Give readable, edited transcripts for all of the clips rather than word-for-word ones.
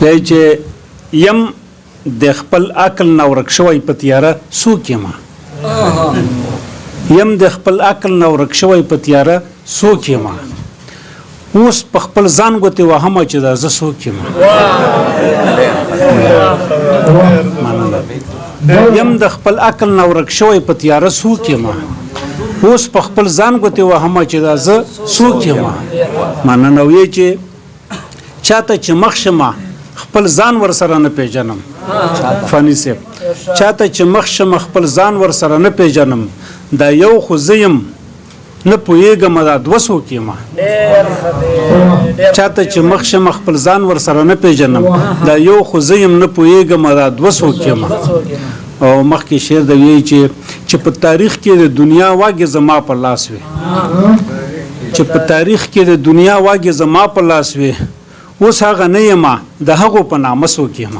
دی چې یم د خپل عقل نه ورک شوی په تیاره څوک یم. یم د خپل عقل نه ورک شوی په تیاره څوک یم. اوس په خپل ځان ګوتې وهم چې دا زه څوک یم. یم د خپل عقل نه ورک شوی په تیاره څوک یم. اوس په خپل ځان ګوتې وهم چې دا زه څوک یم. مننه. وی چې چاته چې مخ شمه خپل ځان ورسره نه پیژنم. فانی صاحب، چاته چې مخ شمه خپل ځان ورسره نه پیژنم، دا یو خو زه یم نه پوهېږم دا دوه څوک یم. چاته چې مخ شمه خپل ځان ورسره نه پیژنم، دا یو خو زه یم نه پوهېږم دا دوه څوک یم. او مخکې شعر د وی چې په تاریخ کې د دنیا واګې زما په لاس وي، چې په تاریخ کې د دنیا واګې زما په لاس وي، اوس هغه نه یم د هغو په نامه څوک یم.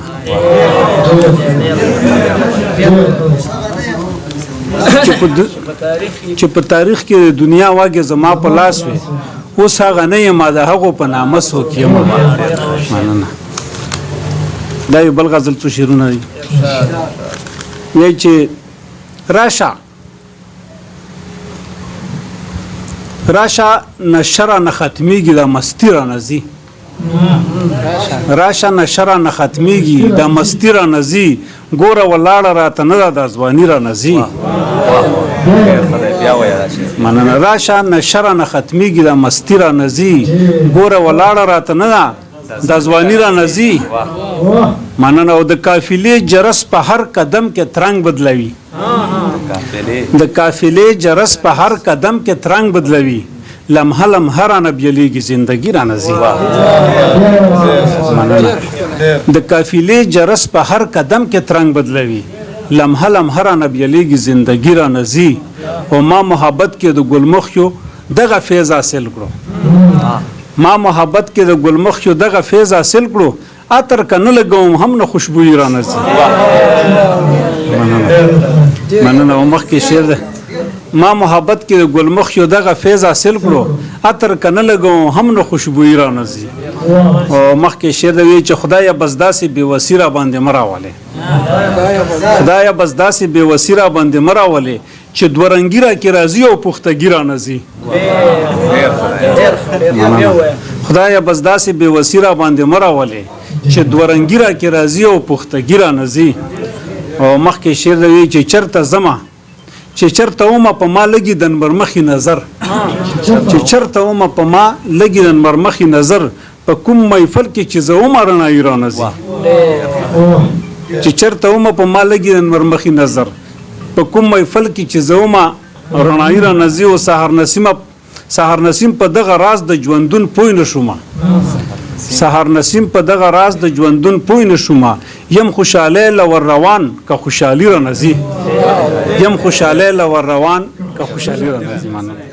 چې په تاریخ کې د دنیا واګې زما په لاس وي، اوس هغه نه یم د هغو په نامه څوک یم. مننه. دا یو بل غزل څو شعرونه دي. وایي چې راشه راشه نشره نه ختمیږي دا مستی را نه ځي. راشه نشره نه ختمیږي دا مستی را نه ځي، ګوره ولاړه راته نه ده دا ځواني را نه ځي. مننه. راشه نشره نه ختمیږي دا مستی را نه ځي، ګوره ولاړه راته نه ده دا ځواني را نه ځي. مننه. او د قافلې جرس په هر قدم کې ترنګ بدلوي، د قافلې جرس په هر قدم کې ترنګ بدلوي، لمحه لمحه رانه بیلیږي زندگی رانه ځي. مننه. د قافلې جرس په هر قدم کې ترنګ بدلوي، لمحه لمحه رانه بیلیږي زندگی رانه ځي. او ما محبت کې د ګلمخیو دغه فیض حاصل کړو، ما محبت کې د ګلمخیو دغه فیض حاصل کړو، عطر که نه لګوم هم نه خوشبویي رانه ځي. مننه. او مخکې شعر ده، ما محبت کې د ګلمخیو دغه فیض حاصل کړو، عطر که نه لګوم هم نه خوشبویي رانه ځي. او مخکې شعر ده وی چې خدایه بس داسې بې وسي را باندې مه راولې، خدایه بس داسې بې وسي را باندې مه راولې، چې دوه رنګي را کې راځي او پختګي را نه ځي. خدایه بس داسې بې وسي را باندې مه راولې، چې دوه رنګي را کې راځي او پختګي را نه ځي. او مخکې شعر دی وی چې چرته زما چې چرته ومه په ما لګي د نمرمخي نظر، چې چرته ومه په ما لګي د نمرمخي نظر، په کوم محفل کې چې زه ومه رڼایي رانه ځي. چې چرته ومه په ما لګي د نمرمخي نظر، په کوم محفل کې چې زه ومه رڼایي رانه ځي. او سهار نسیم په دغه راز د ژوندون پوه نه شومه، سهار نسیم په دغه راز د ژوندون پوه نه شومه، یم خوشحالی له ور روان که خوشحالي رانه ځي، یم خوشحالی له ور روان که خوشحالي رانه ځي. مننه.